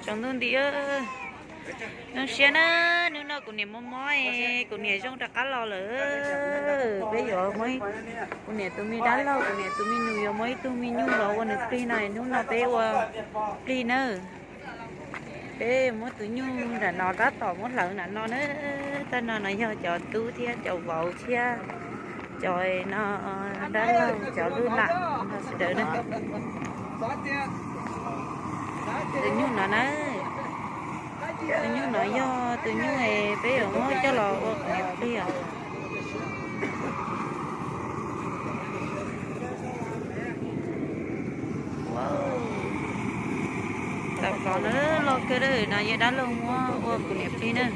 Tsaus ntuj nti, zoo siab na, hnub no kuv niam mob mob, kuv niam zoo rov qab los lawm. Peb yuav muab kuv niam tus me dab laug, kuv niam tus me nus yuav muab ib tug me nyuj los ua nws plig no, hnub no peb ua plig nawb. Peb muab tus nyuj nram no tab tom muab hlawv nram no na. Tab no no yog cov tub thiab cov vauv thiab cov no dab laug, cov lwj lam no sawv daws na. Tus nyuj no na, tus nyuj no yog tus nyuj peb yuav muab coj los ua kuv niam plig os. Tawm plhov na, loj kawg na, no yog dab laug muab ua kuv niam plig na.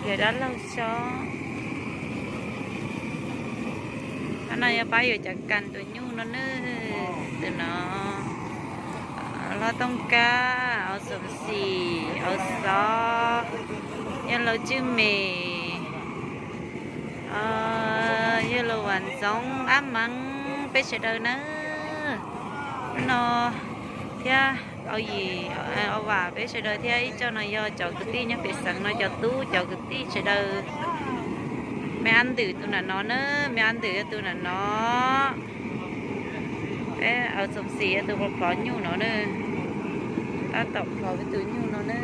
Yog dab laug xyob. Qhov no yog pab yuav cov kas tus nyuj no na. Tus no hlob tooj kab, au xoom xim, au xob, yawg laus Tswj Mem, yawg laus Vam Ntxoov, Ab Meev, peb sawv daws na. No thiab au yim, au vam, peb sawv daws thiab ib co no yog cov kwv tij nyob pem xeev no, cov tub cov kwv tij sawv daws. Me Ab Ntwm tus nram no na, me Ab Ntwm yog tus nram no. Peb au xoom xim yog tus plhov plhov nyuj no na. Tab tom plhov peb tus nyuj no na.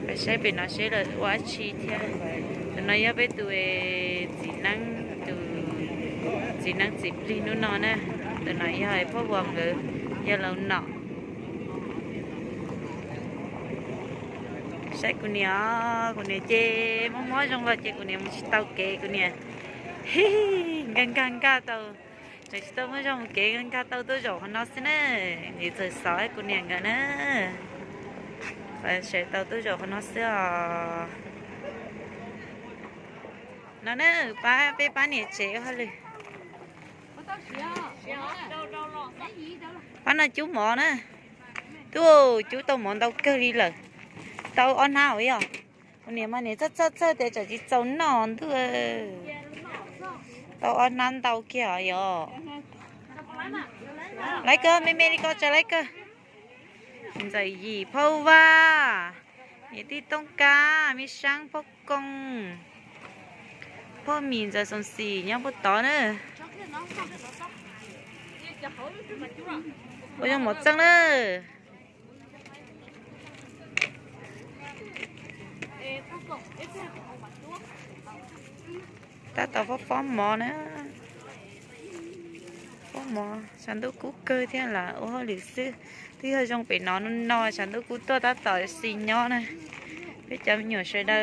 Peb saib pem no seb lawv ua dab tsi thiab. Tus no yog peb tus txiv neeb, tus txiv neeb txiv plig hnub no na. Tus no yog phauj Huas nkawd, yog laus nom. Saib kuv niam, kuv niam ces mob mob zoo los ces kuv niam mus tsis tau kev, kuv niam nkag nkag nkag tau, tseem tsis tau muaj zog mus kev, nkag nkag tau tuaj zaum qhov no xwb na. Nws txawm xav kuv niam nkawd na, sawv tau tuaj zaum qhov no xwb os. No na, pab peb pab niam tsev ua hauj lwm. Pab no cub mov na. Tub, cub tau mov ntau kawg li lawm. Tau ob hnab os yog. Kuv niam mas niam txhawj txhawj txhawj tias tsam tsis txaus noj ntuj. Tau ob hnab ntau kiag os yog. Laiv kawg, me me li ko tsa laiv kawg. Ntxawm Yim, phauj Vaj, niam tij Tooj Kab, me Saab, phauj Koo, phauj Mim, ntxawm Xoom Xim nyob puag tod na. Ua zoo mov txeej na. Tab tom fob fob mov na. Fob mov, tshav ntuj kub kawg thiab lam ua hauj lwm xwb. Twb yog zoo pem no no, tshav ntuj kub tuaj tab tom xis nyob na. Peb cov me nyuam sawv daws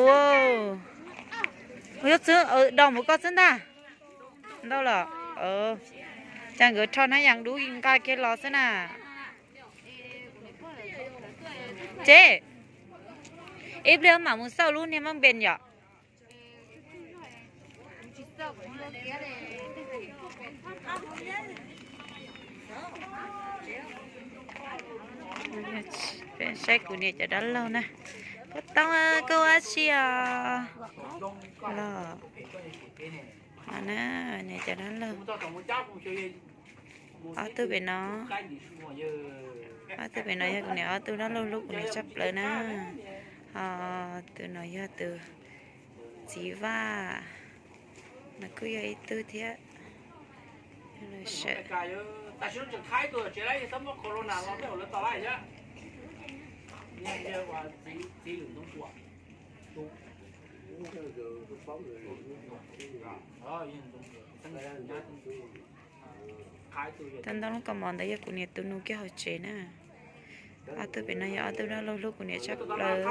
ua, yog txwb, do mus koj txwb ntag. Ntau los, cas nkawd rho hnab yas dub nqa kiag los xwb na. Ces ib pliag mam mus xauj lub niag maj npees yom. Saib kuv niam cov dab laug na. Koj Tooj, koj ua dab tsi os? Los, niam cov dab laug. Ob tug pem no, ob tug pem no yog kuv niam ob tug dab laug hlub kuv niam tshaj plaws na. Ho tus no yog tus txiv Vaj, nws kuj yog ib tug thiab. Tau ntau lub kaus mom ntawd yog kuv niam tus nus kiag hauv tsev na. Ob tug pem no yog ob tug dab laug hlub kuv niam tshaj plaws.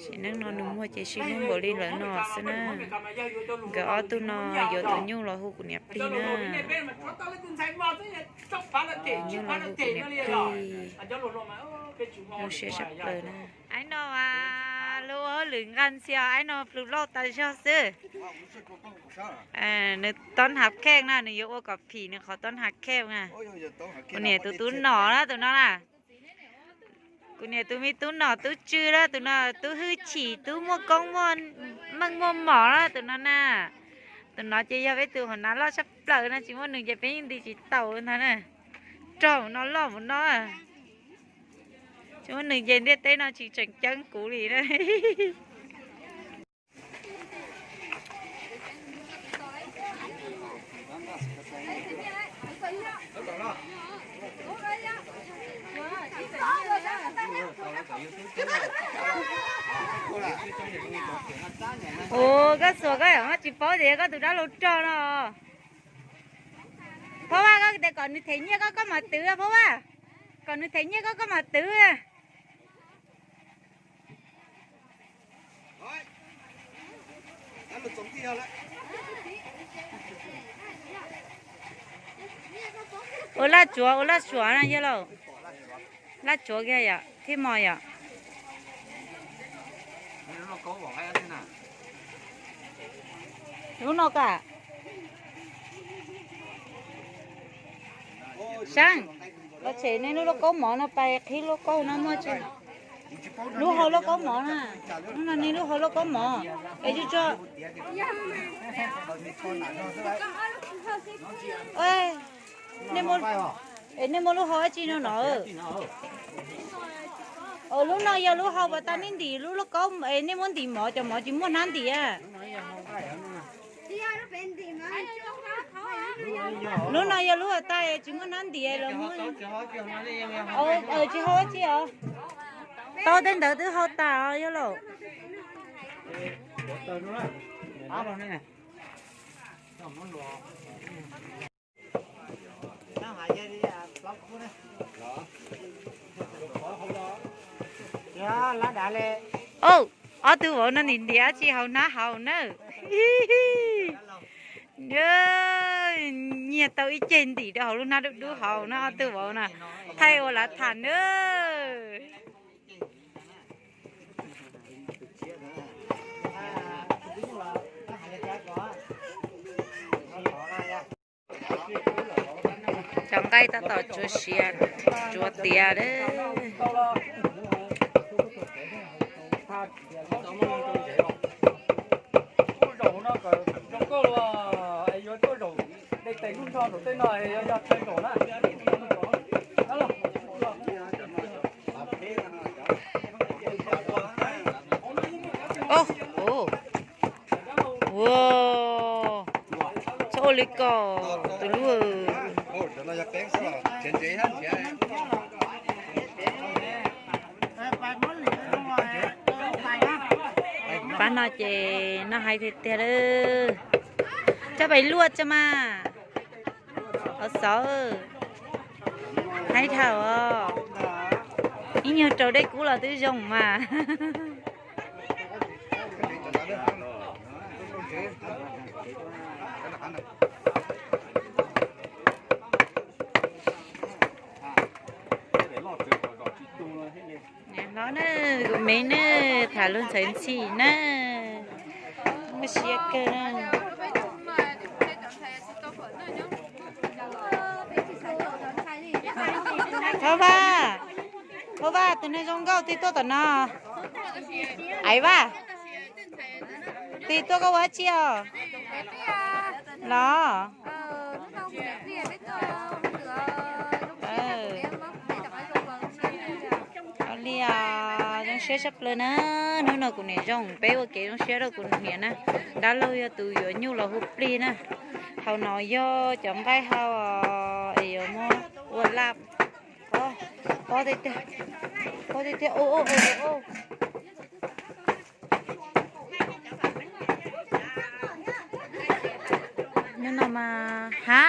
Sim neej no nus muag ces sib hlub npaum li lawv no xwb na. Nkawd ob tug no yuav tus nyuj los hu kuv niam plig na. Tus nyuj los hu kuv niam plig. Zoo siab tshaj plaws na. Aib no mas luag ua hauj lwm nqa ntxhias, aib no plhws lauj tas zog xwb. Nws tob hav khej na, nws yuav ua kom phim nws qhov tob hav khej na. Kuv niam tus tub nom na tus no na. Kuv niam tus me tub nom tub tswv na tus no, tub hwj chim, tub muaj koob muaj meej muaj mom na tus no na. Tus no ces yog peb tus hauv nav loj tshaj plaws no, tsis muaj nws ces peb yeej nti tsis tau ntag na. Rog mus no loj mus no, tsis muaj nws ces ntiaj teb no tsis tseem ceeb kuv li na. Ua koj xuas koj yam tsis paub tias koj tus dab laug rog no. Phob Vaj, koj tias kom nws them nyiaj koj, koj mam twv, Phob Vaj. Kom nws them nyiaj koj, koj mam twv. Ua laj tsuav, ua laj tsuav na yog lauj. Laj tsuav kiag yom, thiab mos yom. Lub no ka. Saab, los tshem nej lub lauj kaub mov no pais qhib lauj kaub no muaj tsi. Lub hau lauj kaub mov na. Lub no nej lub hau lauj kaub mov. Es tsuag tsuag. Es nej muaj lub hau dab tsi no no? Lub no yog lub hau pas tas nej ntim lub lauj kaub, es nej muab ntim mov, cov mov tsis muaj hnab ntim. Lub no yog lub hauv tas tsis muaj hnab ntim los muab. Tsis hau dab tsi os. Tau tej ntawd twb hau tas os yog lauj. Ob tug vauv no ntim ntim dab tsi hauv hnab hauv na. Nyiag tau ib ceg ntim rau hauv lub hnab dub dub hauv na, ob tug vauv na. Thaij ua lav tham na. Cov nqaij tab tom tsuav siav, tsuav tiav lawm. Ua, txhob ua li ko, tus lub. Pab no ces noj heev tiag tiag lawm. Coj pais luaj tso mas. Hov xauv, heev dhau os. Ib nyuag rau dej kub los twb zoo mas. Hnov na, kuv me na, tham lus ntxhawv ntxhi na. Muaj siab kawg na. Phob Vaj, Phob Vaj, tus neeg zoo nkauj twg tuaj tom no? Aiv Vaj, twg tuaj koj ua dab tsi os? Los li os, zoo siab tshaj plaws na. Hnub no kuv niam zoo, peb ua kev zoo siab rau kuv niam na. Dab laug yog tus yuav nyuj los hu plig na. Hauv no yog cov nqaij hau es yuav muab ua laj. Pob tiag tiag, pob tiag tiag. Hnub no mas, ha.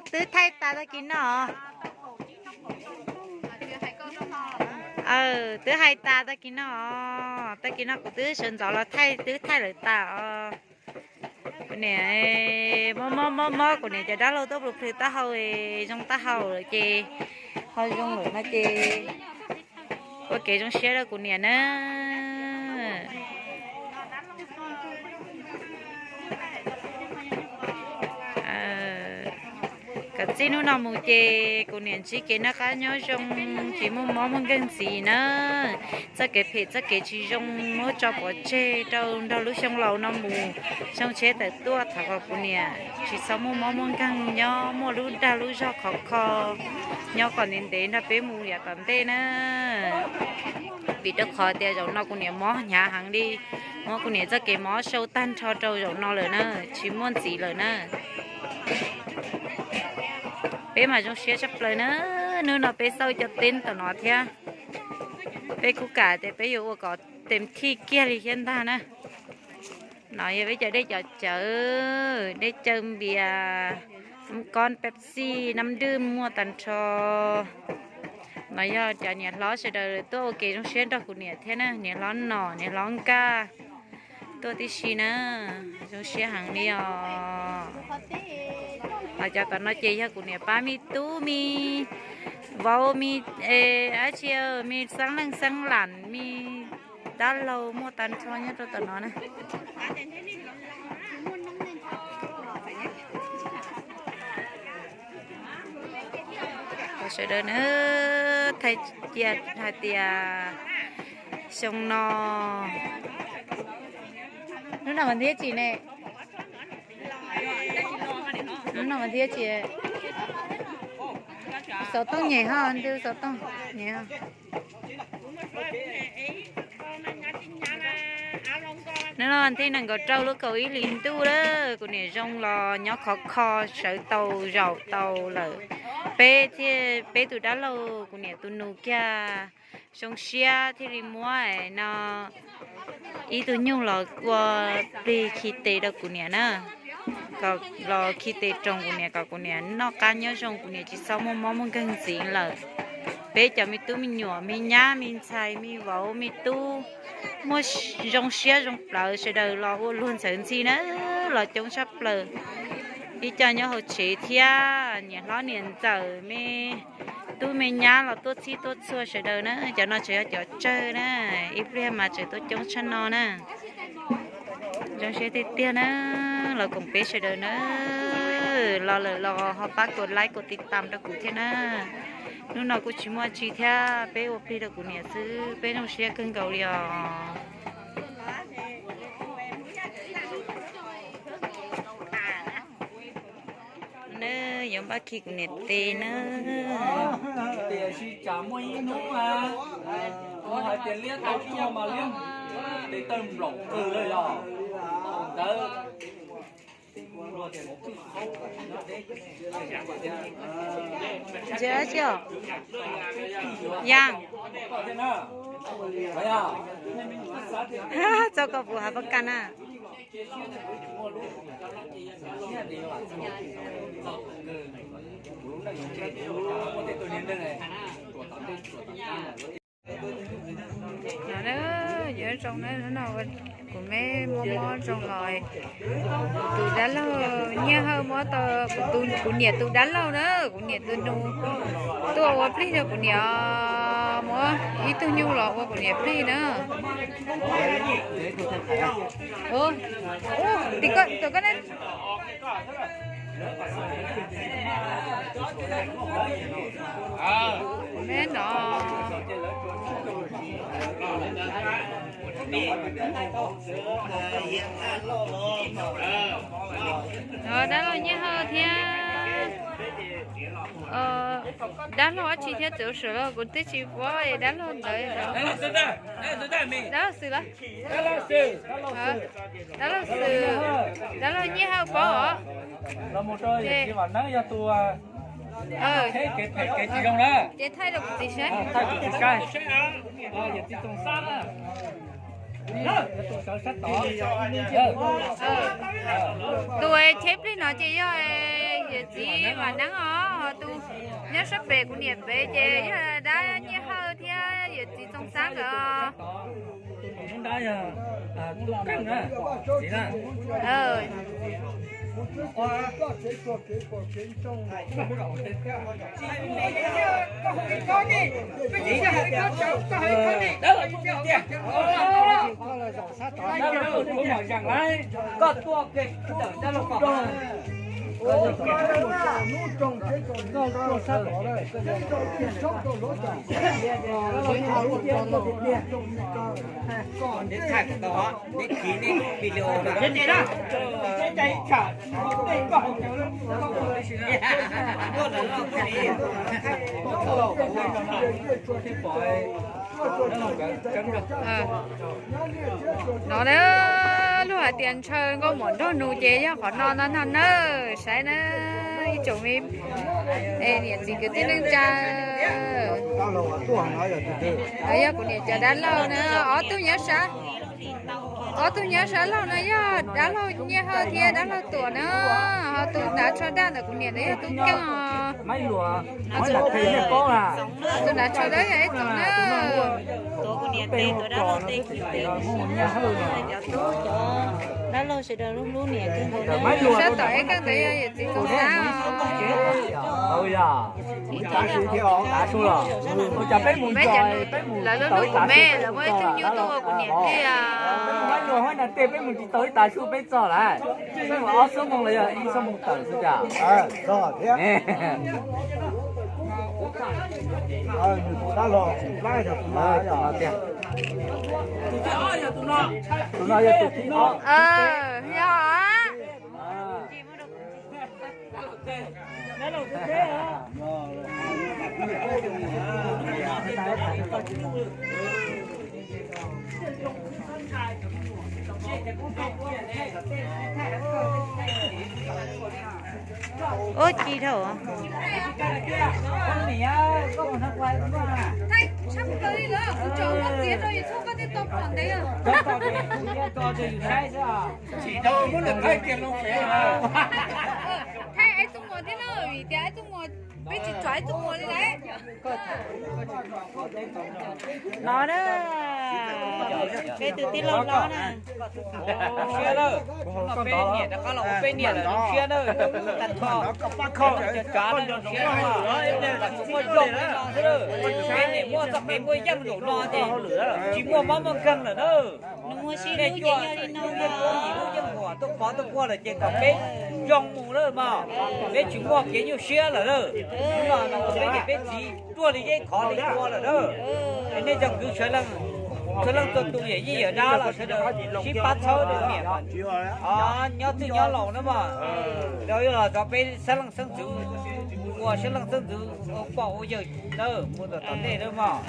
Twb thaij tas tag kis no. Twb hais tas tag kis no, tag kis no kuv twb sawv ntxov los thaij, twb thaij lawm tas os. Kuv niam mob mob mob mob, kuv niam cov dab laug tuaj plhws plhws taub hau, zoo taub hau lawm ces, ho zoo lawm no ces ua kev zoo siab rau kuv niam na. Txij hnub no mus ces kuv niam ntsib kev noj qab nyob zoo, tsis muaj mob muaj nkeeg ntxiv na. Txoj kev phem txoj kev tsis zoo muab tso pov tseg rau nrog lub xyoo laus no mus. Xyoo tshiab tawm tuaj thov kom kuv niam tsis txhob muaj mob muaj nkeeg, nyob muaj lub dag lub zog khov kho, nyob kom ntev ntev nrog peb mus yav tom ntej na. Vim rau qhov tias zaum no kuv niam mob hnyav heev li, muab kuv niam txoj kev mob sau tag nrho rau zaum no lawm na, tsis muaj ntxiv lawm na. Peb mas zoo siab tshaj plaws na, hnub no peb xauj cov teeb tom no thiab. Peb kuj kam tias peb yuav ua kom tes thij kiag li thiab ntag na. No yog peb cov dej cov cawv, dej cawv npias, kob Pepsi, nab dwj muaj tag nrho. No yog cov niam hlob sawv daws tuaj ua ke zoo siab nrog kuv niam thiab na, niam hlob Nom, niam hlob Nkaj tuaj tib si na, zoo siab heev li os. Hos cov tom no ces yog kuv niam pab me tub me vauv me, dab tsi, me xeeb leej xeeb lam me dab laug muaj tag nrho nyob rau tom no na. Sawv daws na, thaij cia hais tias xyoo no, hnub no vas thiab tsis ne? Hnub no vas thiab tsis? Xov tooj nyem ho, ntu xov tooj nyem ho. Hnub no vas thib nees nkaum rau lub kaum ib hlis ntuj lawm, kuv niam zoo los nyob khov kho, sawv tau zaum tau lawm. Peb thiaj, peb tus dab laug kuv niam tus nus kiag zoo siab thiaj li muab no ib tug nyuj los ua plig khi tes rau kuv niam na, kom los khi tes roos kuv niam kom kuv niam noj qab nyob zoo, kuv niam tsis txhob muaj mob muaj nkeeg ntxiv lawm. Peb cov me tub me nyuam, me nyab me ntxhais me vauv me tub, muaj zoo siab zoo plawv sawv daws los ua luag ntxhawv ntxhi na, los coob tshaj plaws. Ib co nyob hauv tsev thiab, niam hlob niam ntxawm me tub me nyab los tuaj txhij tuaj txhua sawv daws na, cov no tseem yog cov tsawg na, ib pliag mas tseem tuaj coob tshaj no na. Zoo siab tiag tiag na, los koom peb sawv daws na, los lawm los ho pab kuv like kuv tiv tam rau kuv thiab na. Hnub no kuj tsis muaj tsi thiab, peb ua plig rau kuv niam xwb, peb zoo siab kawg nkaus li os. Na, yuav npaj khi kuv niam tes na. Tiam sis tsam muaj ib hnub na, kuv hais tias liab tau tuag mas liab tes taw nplaum kawg lawm yog ntawd. Ntsia dab tsi os? Yaam. Txog koj puas hav pab kaj na? No na, yuav zoo na, hnub no kuv me mob mob zoo los tus dab laug Nyiaj Hawj muab tau, kuv niam tus dab laug na, kuv niam tus nus tuaj ua plig rau kuv niam, muab ib tug nyuj los ua kuv niam plig na. Tim ko, tim ko na. Me no. Dab laug Nyiaj Hawj thiab dab laug dab tsi thiab txawm sawv los kuv twb tsis paub dab laug ntawd. Dab laug Xwm los? Dab laug Xwm, dab laug Nyiaj Hawj paub os. Los mus rau yawm txiv Vam Neeb yog tus tsheb kev phem kev tsis zoo na. Ces thaij rau kuv txiv saib. Thaij kuv txiv saib. Yawm txiv Txoos Xab na. Tus tsheb plig no ces yog yawm txiv Vam Neeb os, ho tus nyob sab pem kuv niam pem ces yog dab Nyiaj Hawj thiab yawm txiv Txoos Xab nkawd. Koj tuaj ke ntawm dab laug kom. No na, luag hais tias ntshaw nkauj muam nraug nus ces yog qhov no no no na. Saib na, ib tsoom me niam txiv kwv tij neej tsa, yog kuv niam cov dab laug na, ob tug nyob sab, ob tug nyob sab laug no yog dab laug Nyiaj Hawj thiab dab laug Tuam na. Ho tus ntav tsho daj ntawm kuv niam ntawd yog tub Keej os. Tus ntav tsho daj yog ib tug na. Dab laug sawv daws hlub hlub niam kawg nkaus na. Sab tom ib keej ntawd yog yawm txiv Txoos Xab os. Peb, lawv lub hnub kuv me, lawv muaj ib tug nyuj tuaj ua kuv niam tiag. Peb mus tsis tau ib tav su peb txog lawm. Peb mus ob xuab moos los yog ib xuab moos tawm xwb cas. Tus no tiag. Tus no yog tus thib ob. Yog. Ua ci dhau. Thaij tshaj plaws li lawm, kuv tsom muaj txiav rau YouTube koj thiaj tau pom ntev. Tsis tau muab lawm thaij kiag loo fev. Thaij ib tug muam thiab na, vim tias ib tug muam, peb tsis tsom ib tug muam li lawm. No na, peb tus tij laug no na. Siab lawm, peb niam rov qab los ua peb niam lawm zoo siab na. Tag nrho cov tsav no zoo siab na. Tsis muaj zoo li no xwb lawm. Peb niam muaj txoj kev muaj yeej npaum no ces tsis muaj mob muaj nkeeg lawm na. Nej cuaj, nej cuaj yim lub yeej huam tuaj pov tuaj puag lawm ces kom peb zoo mus lawm mas. Peb tsis muaj kev nyuaj siab lawm na. Hnub no los peb niam peb txiv tuaj li ib qho li ua lawm na. Es nej cov kwv sawv leej txhua tus yawm yij yawm dab los sawv daws sib pab txhawb rau niam, nyob twj nyob laus na mas. Rau yuav los rau peb xeeb leej xeeb ntxwv, ua xeeb leej xeeb ntxwv ua poj ua yawg na, mus tom tom ntej na mas.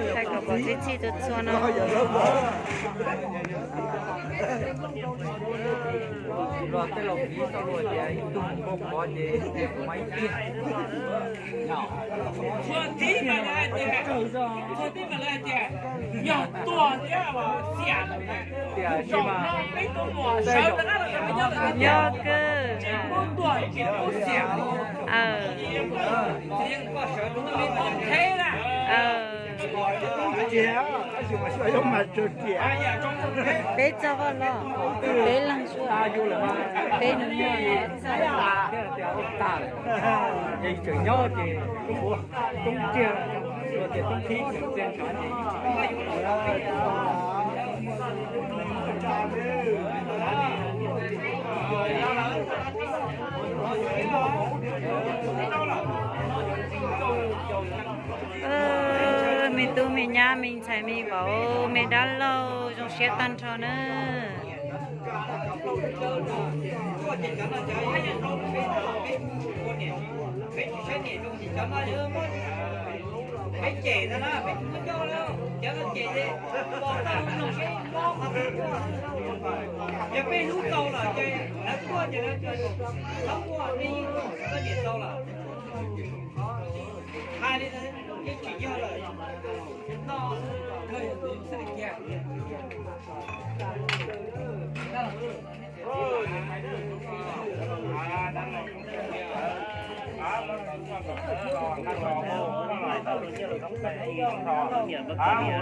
Thaij kom pom tib txhij txhua txhua no. Los tej laus piv tau luag tias ib tug mus npau qhov ces tias kuv mas ib tiag. Txhua tib mas lawv hais tias, txhua tib mas lawv hais tias yog tuag thiab xiam lawm, tias tsis mas peb tus muam sawv rov qab los nyob lawm, nyob kawg tsis pub tuag tsis pub xiam. Peb txog Vaj Loj, peb leeg, peb nus muag txog. Tseem nyob ces toob tiag, ces toob thib tseem txia ntshav ces me tub me nyab me ntxhais me vauv me dab laug zoo siab tag nrho na. Mus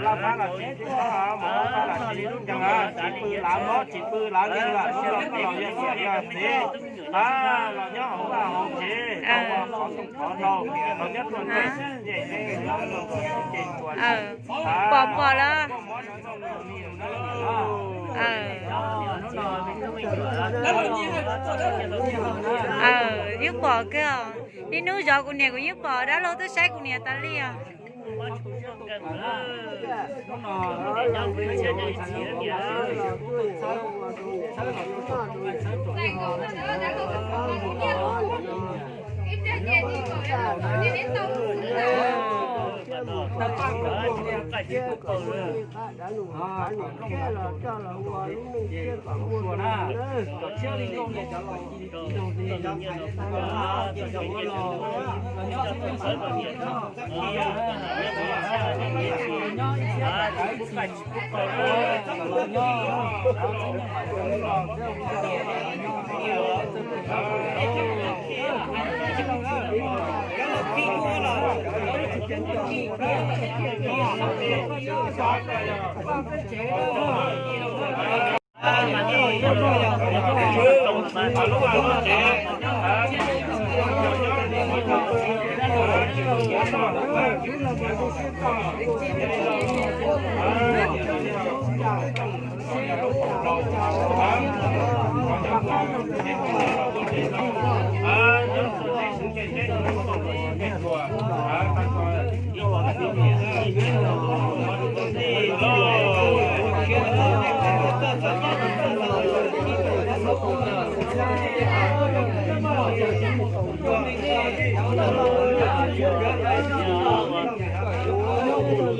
laj fab los tsis tub, mus laj fab los tsis lub ceev, tsis pw lav mob tsis pw lav leeg los los yog niam yog txiv, los nyob hauv vaj hauv tsev, los nyob tuaj tuaj nyem, pom pom lawm. Yeej pom kawg os. Ib hnub zov kuv niam kuv yeej pom dab laug tuaj saib kuv niam tas li os.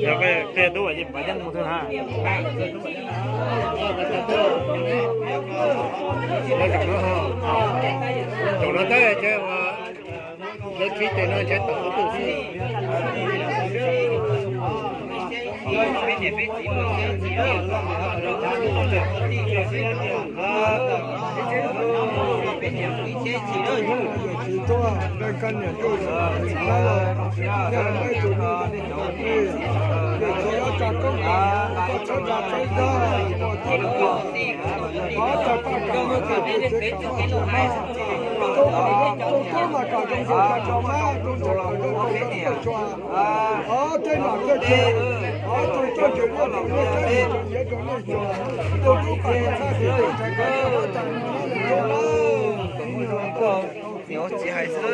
Yog qia tub es pab nyob mus twg na? Caum no tab sis lawv tsis tes no ntshe tau tus xwb. Tsis tuaj, nqe koj niam tuaj, yog peb tus no, ces tsis yuav tso koob, koj txhob nco txhob zog, koj txhob nco, koj txhob paj kam, koj txhob nco, tus koob mas kom zoo zoo tso mas, tus ntxhais kom zoo zoo tso, o tej mam tej tso, o tus txoj kev yuav tus niag txhob tus nyiam rau nej tso, tus tub kom zoo txhob tus ntxhais kom zoo tso, tsis hais xwb.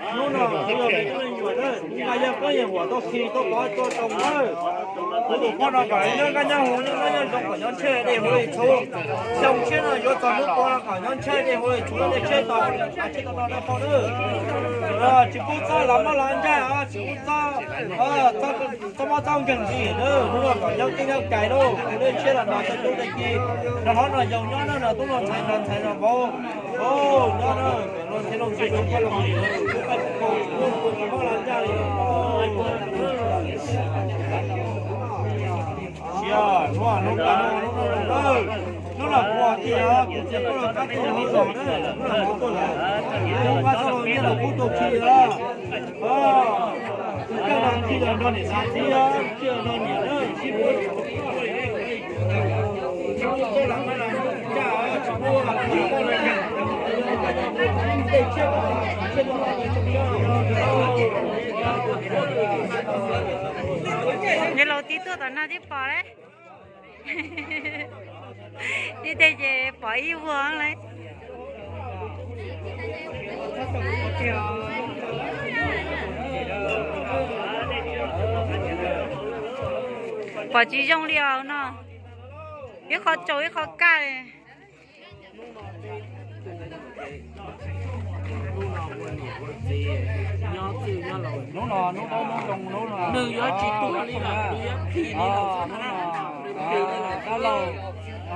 Hnub no yog peb tug me nyuam na, mas yog koj yeej huam tau khi tau pov tuaj tau na. Kuv tus poj no kom nyob nkaj nyob huv, nyob noj nyob zoo, kom nyob ntshe dej huv li tshub. Xyoo tshiab no yuav txog hnub pov no kom nyob ntshe dej huv li tshub, dej tshiab tau, tshiab tau no na poj na. Tsis pub txob lav mob lav ntsaj, tsis pub txob, txob mob txob nkeeg ntsis na. Hnub no kom nyob kev nyob cai lauj, kuv dej tshiab los nrog tej tub tej ki, nrog hlob nrog yau nyob na, nrog tub nrog ntxhais nrog ntxhais nrog vauv. Nyob na, los ntshe los ntshe los ntshe los ntshe los ntshe los ntshe los ntshe li. Sia, hnub no, hnub no, hnub no, hnub no kuv tias kuv txiv kuj los kab tuaj mus zos na, hnub no kuv tuaj lawm, hnub no kuv tuaj los nyiaj los kuv tuaj khi lawm. Kuv coj los khi los nrog niam txiv thiab, khi los nrog niam na, tsis pub. Yog laus tib tuaj tom no tib pom lawm. Ib teg ces pom ib vuag lawm. Pom tsis zoo li os no. Ib qho tsaus ib qho kaj li. Hnub no hnub taub hnub zoo hnub no, nws yuav tsis tuag li lawm, nws yuav phim li lawm. Dab laug,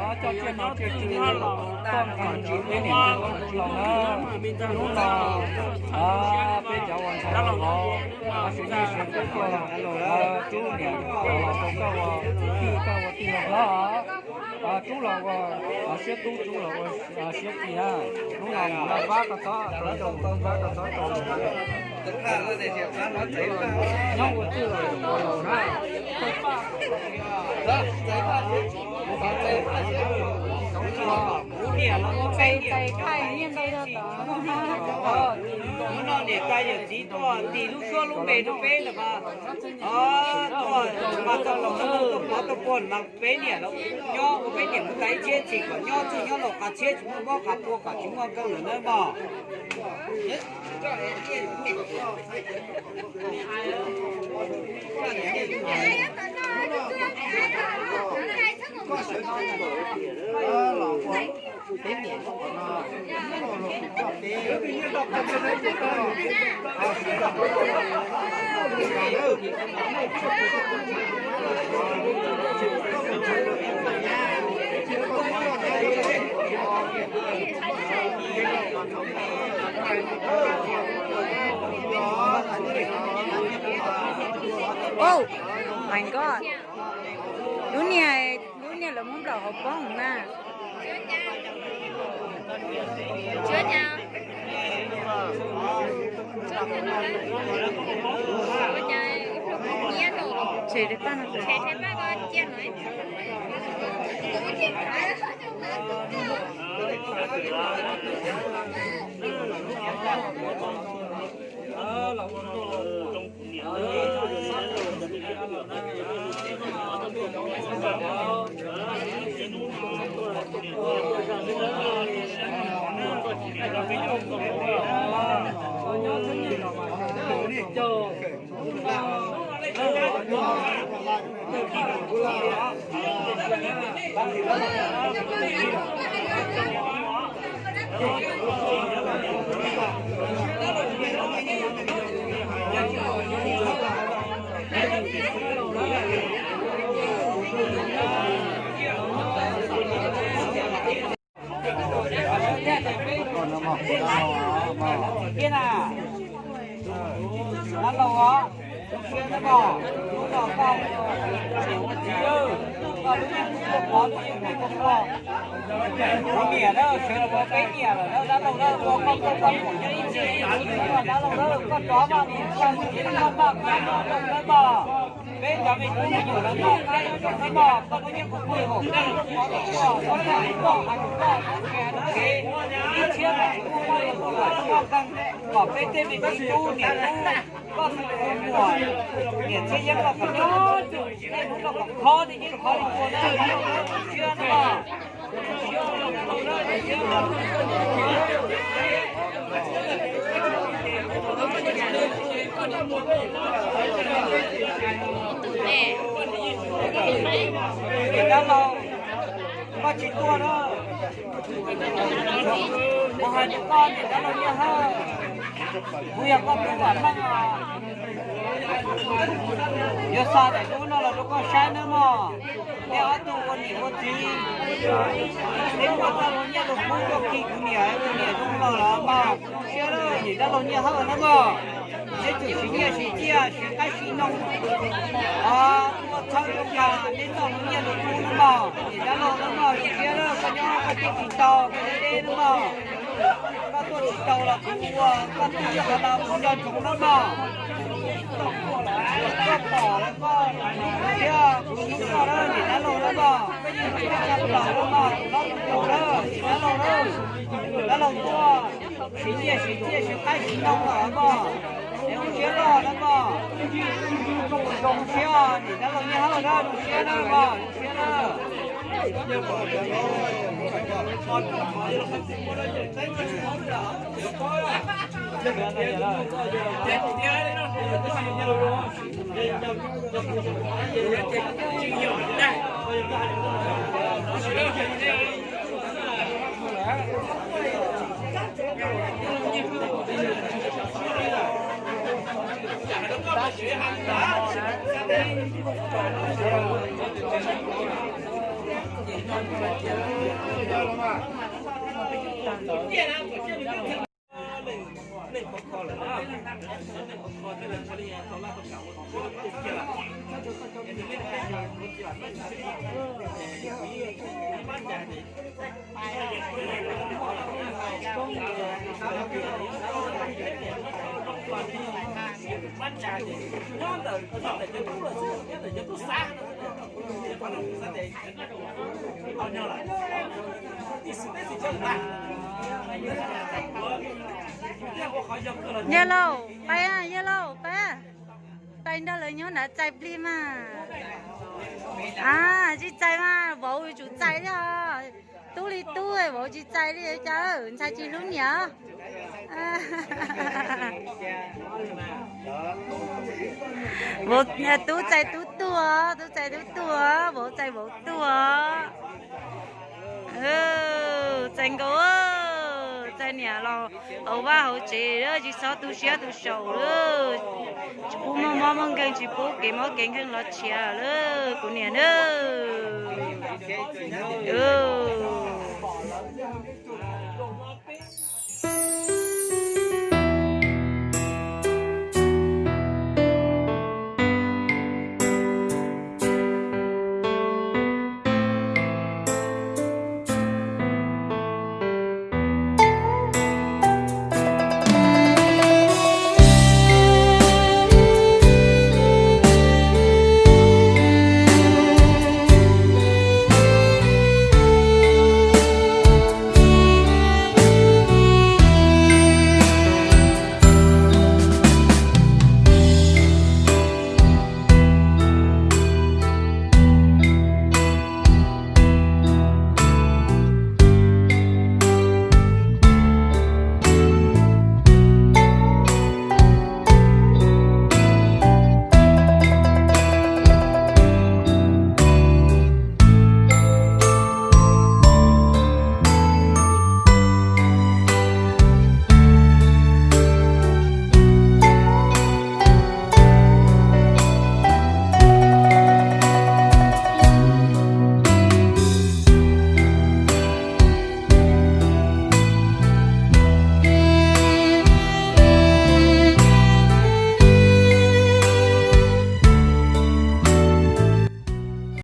Coj tsiaj no tsiaj ci los txog nqis tsis peb niam txiv tub laus na. Hnub no peb cov uas ntxhais hlob siav nyiaj siav txiag tuaj, rub niam los rau koj ua tij, koj ua tij laug hlob. Rub los ua siab tub, rub los ua siab ci na. Hnub no mus no pab koj txhob rau, pab koj txhob rau. Nyob ua tij ua laus na. Hnub no niam tais yawm txiv tuaj tis lub suab lub npe rau peb ntawm mas, tuaj mas tau los tuaj pov tau pog mas peb niam los nyob ua peb niam mus tais ib txhiab txhis kom nyob txwj nyob laus qas txhiab tsis muaj mob qas pua kom tsis muaj kawg lawm nawb mog. Oh my God. Lub niag, lub niag lawv muab nplawm hauv paus na. Tshem rau paj no. Thiab na, dab laug os, tus siab na mog, hnub no koj niam ua txiv, koj lub yeej kuj tuaj pov, lub yeej kuj tuaj pov. Kuv niam na, sawv los ua peb niam lawm na, dab laug na, ua koj tuaj pov kuv nyob ib txhis, dab laug na, koj rov no nim koj mus ib leeg noj noj qab nyob zoo nawb mog. Peb cov me tub me nyuam los noj qab nyob zoo nawb mog, koj lub yeej kuj tuaj pov, koj tuaj pov los koj, koj hais lus koj, hais lus kev, ib txhiab koj tsis muaj mob yuav tuaj kom koj kawg, kom peb tej me txiv tub niam tub, koj tus muam, niam txiv yeeb koj kom nyob, nej hnub no kom khov li yeeb khov li pua na, siab na mog. Niam dab laug, koj tsis tuaj na. Kuv hais rau koj niam dab laug Nyiaj Hawj, kuv yog koj tub vam meej os. Yuav xa daim duab no los rau koj saib nawb mog. Neb ob tug ua niam ua txiv, neb muaj txoj lus nyiaj lus kub tuaj khi kuv niam, kuv niam zoo los lawm mog, zoo siab lawm niam dab laug Nyiaj Hawj nawb mog. Neb tsum siv nyiaj siv txiaj siv qaib siv noog, ua txhawb rau nqa neb txoj lus nyiaj lus kub nawb mog, niam dab laug nawb mog, zoo siab lawm koj nyob koj tuaj tsis tau koj deb deb nawb mog. Koj tuaj tsis tau los kuv ua koj tub yog qhov no kuv nco ntsoov nawb mog. Koj pom los koj thiab kuv hnub no na niam dab laug nawb mog, koj yeej tsis tau tau nawb mog, tus hlob tus yau na niam dab laug na. Dab laug tuaj siv nyiaj siv txiaj siv qaib siv noog los mog, es zoo siab loj nawb mog. Zoo siab niam dab laug Nyiaj Hawj na, zoo siab nawb mog, zoo siab na. Yawg laus, pab, yawg laus, pab. Pab nrog lawv nyob nrad txais plig mas. A, tsis txais mas vauv yuav tsum txais thiab. Tub li tub, vauv tsis txais li cas, ntxhais tsis hlub niam. Vauv, tub txais tub tuag, tub txais tub tuag, vauv txais vauv tuag. Txais nkaus, txais niam los hauv vaj hauv tsev, tsis txhob tu siab tu saum lawm. Tsis pub muaj mob muaj nkeeg, tsis pub kev mob kev nkeeg los tshiav lawm kuv niam nawb.